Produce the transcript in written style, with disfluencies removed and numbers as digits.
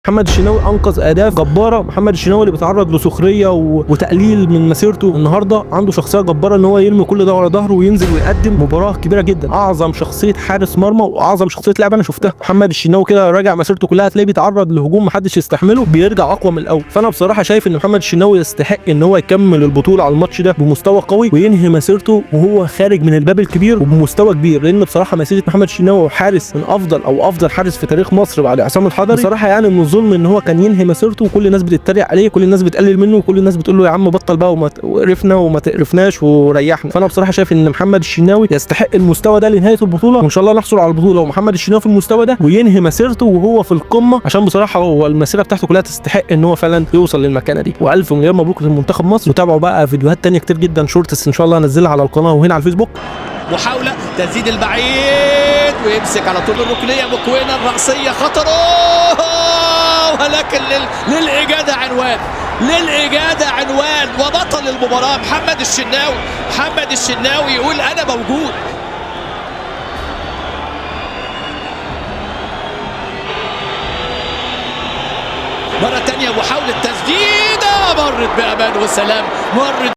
محمد الشناوي انقذ اهداف جبارة. محمد الشناوي اللي بيتعرض لسخريه وتقليل من مسيرته النهارده، عنده شخصية جبارة ان هو يرمي كل ده ورا ظهره وينزل ويقدم مباراة كبيرة جدا. اعظم شخصية حارس مرمى واعظم شخصية لاعب انا شفتها محمد الشناوي. كده راجع مسيرته كلها هتلاقيه بيتعرض لهجوم محدش يستحمله، بيرجع اقوى من الاول. فانا بصراحة شايف ان محمد الشناوي يستحق ان هو يكمل البطولة على الماتش ده بمستوى قوي وينهي مسيرته وهو خارج من الباب الكبير وبمستوى كبير، لان بصراحة مسيره محمد الشناوي حارس من افضل او افضل حارس في تاريخ مصر بعد عصام الحضري. بصراحة يعني من الظلم ان هو كان ينهي مسيرته وكل الناس بتتريق عليه، كل الناس بتقلل منه، وكل الناس بتقول له يا عم بطل بقى وما قرفنا وما تقرفناش وريحنا. فانا بصراحة شايف ان محمد الشناوي يستحق المستوى ده لنهاية البطولة، وان شاء الله نحصل على البطولة ومحمد الشناوي في المستوى ده وينهي مسيرته وهو في القمه، عشان بصراحة هو المسيرة بتاعته كلها تستحق ان هو فعلا يوصل للمكانه دي. والف مليون مبروك لمنتخب مصر. وتابعوا بقى فيديوهات تانية كتير جدا shorts ان شاء الله هنزلها على القناة وهنا على الفيسبوك. محاولة تزيد البعيد ويمسك على طول الركنية مكوينة الرأسية خطر، ولكن للإجادة عنوان، للإجادة عنوان. وبطل المباراة محمد الشناوي. محمد الشناوي يقول أنا موجود. مرة تانية محاولة تسديدة مرت بأمان وسلام، مرت